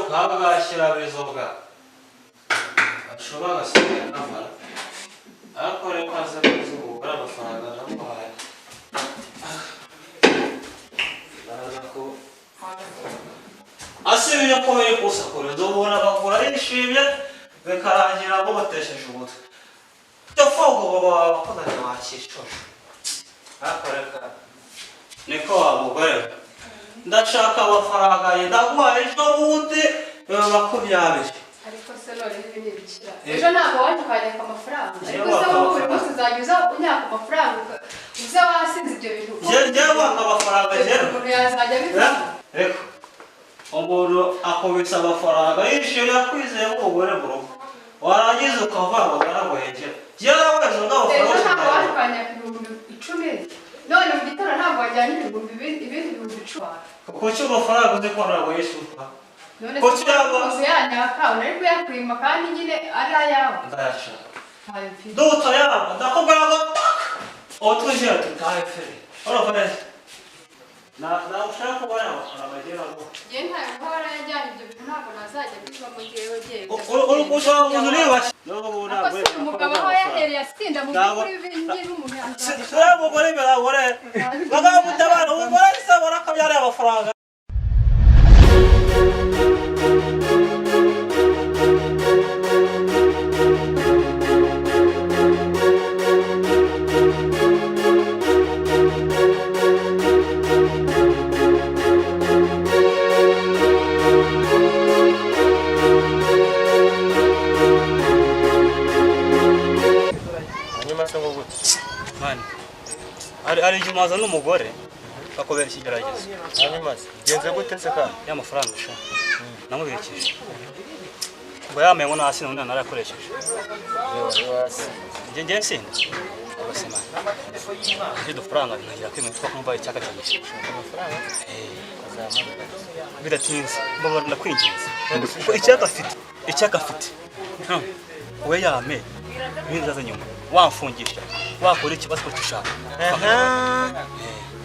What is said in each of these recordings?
Ugaruka ahangaha shyiramo inzoga ashobora agasigaye akamara ariko reka aze kuzungura amafaranga namuhaye araza ko asibye ko biri kusakureza ubona abagura yishimye bikarangira mubatesheje umutwe ndafunga ubu wabakozaga wakicuje ariko reka niko wa mugore we ndashaka amafaranga ye ndaguha ejo bundi 20,000. Ariko se noneho ibi ni ibikira ejo ntabwo waje ukanyaka amafaranga ariko se wowe buri munsi uzajya uza unyaka amafaranga uze wasinze ibyo bintu njyewe waka amafaranga njyewe umuntu yazajya abifata reka umuntu akubise amafaranga yishimye akwizeye nk'umugore mu rugo warangiza ukavuga ngo naraguhekera njyewe wese ejo ntabwo waje ndagufaranga ukanyaka 10,000 none mu gitondo ntabwo wajyanye ibindi 10,000 kuki amafaranga uzi ko ntabwo yishyurwa none Kuki yaba- se yanyaka unari kuyakwima kandi nyine ari ayawe ndayashaka ntayo mfite duto yabo ndakubwira ngo tak utujye tutahe feri urumva neza na ushaka kubona amafaranga agera ngo njyewe ntayo kuba warayajyanye ibyo bintu ntabwo nazajya mbivamo njyewe njyewe ushobora kuza uribashye n'ubu ariko ntabwo se uyu mugabo aho yahereye asinda mu Ntabwo- by'ukuri ibi ngibi umuntu yazajya suriya mugore biragore bakamutabara umugore asabora akabyara amafaranga. Hanyuma se ngo gute? Mani, hari igihe umaza n'umugore bakubera ikigeragezo. Hanyuma se genze gute se kandi? Ya mafaranga sha namubikije ngo yameye ngo nta sinda narayakoresheje. Njye njye nsinda ubwo mani ibyo dufaranga nkagira kwimutwa kumva icyaka cyanyishe Amafaranga azamara bidatinze mbabara ndakwinginze kuko icyaka afite we yame ibindi bizaza nyuma wamfungisha wakora ikibazo ko ushaka.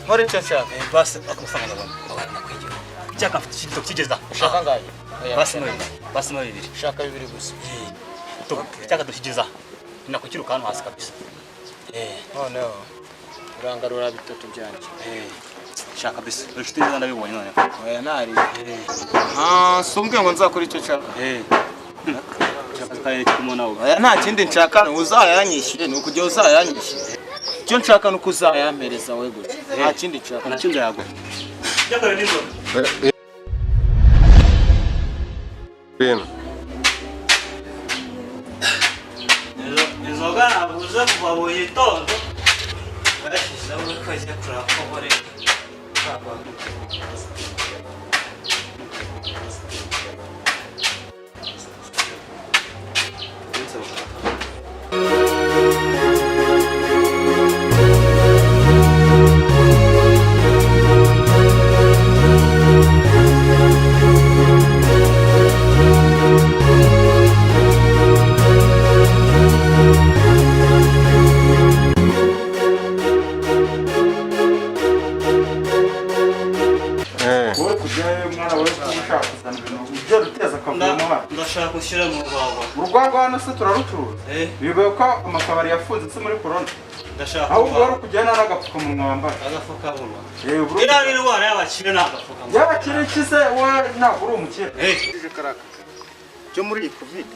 Nkora icyo nshaka. Basi amafaranga ndabona mbabara ndakwinginze icyaka mfite kigeza Ushaka angahe? Oya, basi no bibiri basi no bibiri ushaka bibiri gusa. Icyaka dukigeza nakukiruka hano hasi kabisa. Noneho urangarura bitatu byanjye. Shaka kabisa uri inshuti nziza ndabibonye noneho. Oya ntari. Ah, si umbwiye ngo nzakora icyo nshaka. Shaka karere kirimo nawe. Oya nta kindi nshaka uzayanyishyure ni ukujya uzayanyishyure. Icyo nshaka ni uko uzayampereza we gusa. Nta kindi nshaka. Nacyo nzayaguha byakore nijoro. Bintu. Inzoga naguze kuva mu gitondo bashyizeho ko ajya kureba ko muri Wowe kujyayo mwana wowe kuba ushaka kuzana ibintu ujya guteza akavuyo mu bana. Ndashaka gushyira mu rwagwa. Urwagwa hano se turarucuruza? Bibaye ko amakabari yafunze se muri korona. Ndashaka Ahubwo wari ukujyayo nta n'agapfukamunwa wambaye. Agapfukamunwa. Bro. Iriya ni indwara y'abakire ni agapfukamunwa. Y'abakire iki se wowe ntabwo uri umukire? Cyo muri iyi covid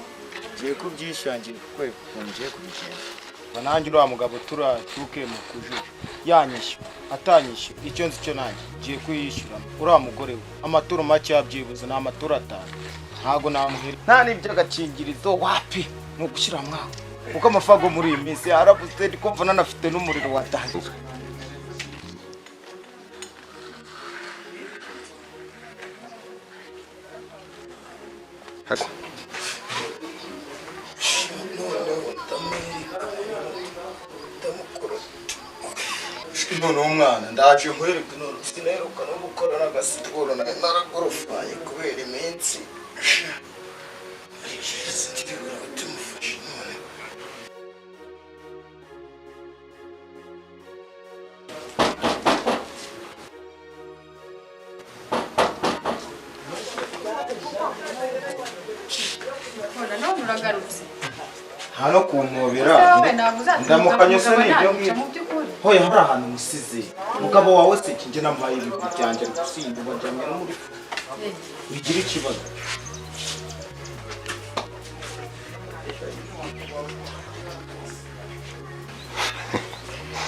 ngiye kubyishangira kuko ukuntu ngiye kubigenza. Ngo nanjye uriya mugabo turatuke mu kujura yanyishyura atanyishyura icyo nzi cyo nanjye ngiye kuyishyura uriya mugore we amaturo make yabyibuze ni amaturo 5 ntago namuhira nta n'iby'agakingirizo wapi ni ugushyira mwawe kuko amafago muri iyi minsi yarabuze ndi kumva nanafite n'umuriro watangiye. Noneho umwana ndaje nkwereke none sinaheruka no gukora n'agasiporo naragorofanye kubera iminsi. Tumufashe none. None uragarutse. Hano kumpobera. Wowe ntabwo uzatumiza Ndamukanye se umugabo n'ibyo nanyica ngibyo. mu by'ukuri. Hoya, hari ahantu musize mugabo wawe se? Njye namuhaye ibigwi byanjye ari gusinda, ubu aryamye no muri bigira ikibazo.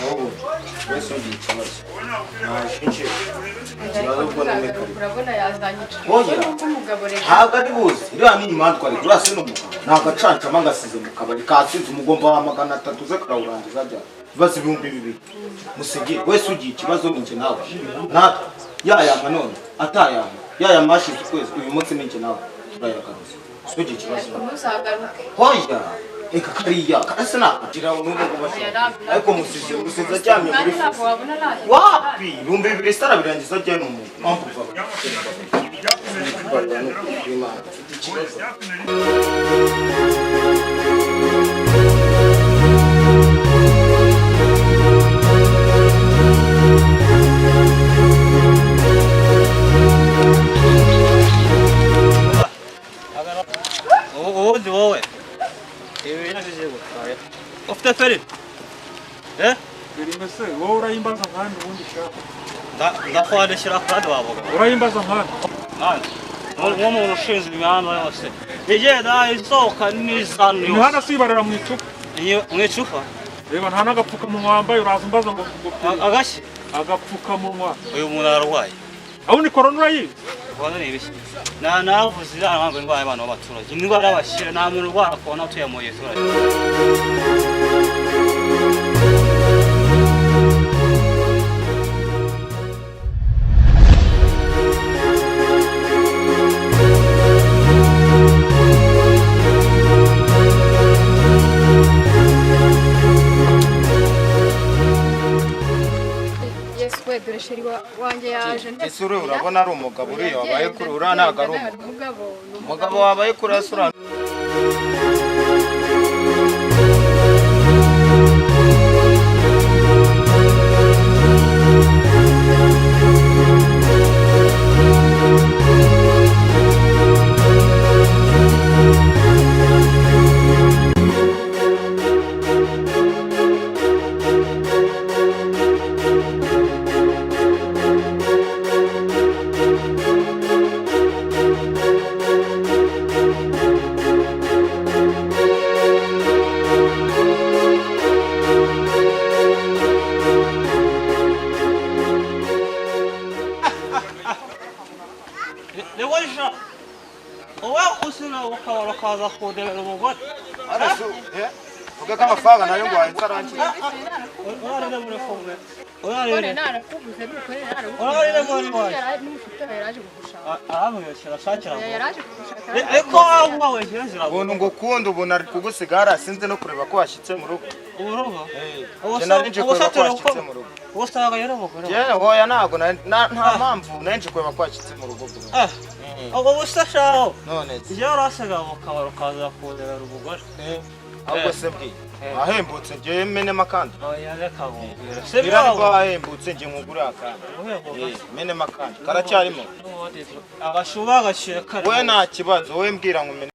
Wowe wese ugira ikibazo, ntaje ikibazo ubwo ni Uzagaruka kare. urabona yazanyica. Oya. Nuko umugabo reka. Ntabwo ari buze, iriya ni imandwa, ariko uriya si n'umugabo, ni agacancama ngasize mu kabari kasize umugomba wa 300 ze karawurangiza ajya ibibazo 2000 musige. Wese ugiye ikibazo ni njye nawe, natwe yayama none atayama, yayama hashize ukwezi, uyu munsi ni njye nawe turayagaruza. Si ugiye ikibazo. Ariko ntuzagaruke. Hoya, reka kariya karase nakagira n'ubu ngo bashaka, ariko musize aryamye muri Kandi ntabwo fuso. wabona nahita. Wapi, 2000 se arabirangiza ajyayo mu muntu mpamvu uva mfite ikibazo. Ubundi wowe ibi binyabiziga utwaye ufite feri, eh? Birime se wowe urayimbaza nkandi ubundi ushaka? Ndakwandikira kandi wavuga. Urayimbaza nkandi? Nanjye nk'umuntu ushinzwe imihanda yose igenda isohoka n'izana yose. Imihanda si ibarira mu icupa? Mu icupa. Reba, nta n'agapfukamunwa wambaye, uraza umbaza ngo Agashyi. Agapfukamunwa. Uyu muntu ararwaye. Aho ni korona urayizi? Rwanda ni ibiki na navuze iriya mpamvu, indwara y'abantu b'abaturage, indwara y'abakire, nta muntu urwara korona utuye mu giturage. Yesu we, dore chéri wanjye yaje. Ese uriya urabona ari umugabo? Uriya wabaye kuri uriya ntabwo ari umugabo. Umugabo ni Umugabo wabaye kuri asura. Ni wowe wowe usina ukabara ukaza kundebera umugore. Vuga ko amafaranga nayo ngo wahita arangira. Urarire muri kumwe. None Urarire. narakubuze n'ukuri, narakubuze. Urarire muri waje. N'umushuti wawe yaraje kugushaka. Aramubeshyira ashakira ngo Yaraje kugushaka. Ariko wawe kirazira. Ubuntu ngukunda, ubuntu ari kugusiga hariya, sinzi no kureba ko washyitse mu rugo. Urugo. Njye nari nje kureba ko washyitse mu rugo. Usanga yari umugore. Njye hoya, ntabwo nta mpamvu, nari nje kureba ko washyitse mu rugo bro. Ah, ubwo busa shaho. None se? Iyo urasiga mu kabari ukaza kundebera umugore. Ahubwo se mbwiye ahembutse njyewe menemo akandi. Oya, reka nkubwire, si Birari byo. Ahembutse njye nkugure akandi. Menemo akandi karacyarimo. Agashuba agaciro kare. We nta kibazo, wowe mbwira ngo umene.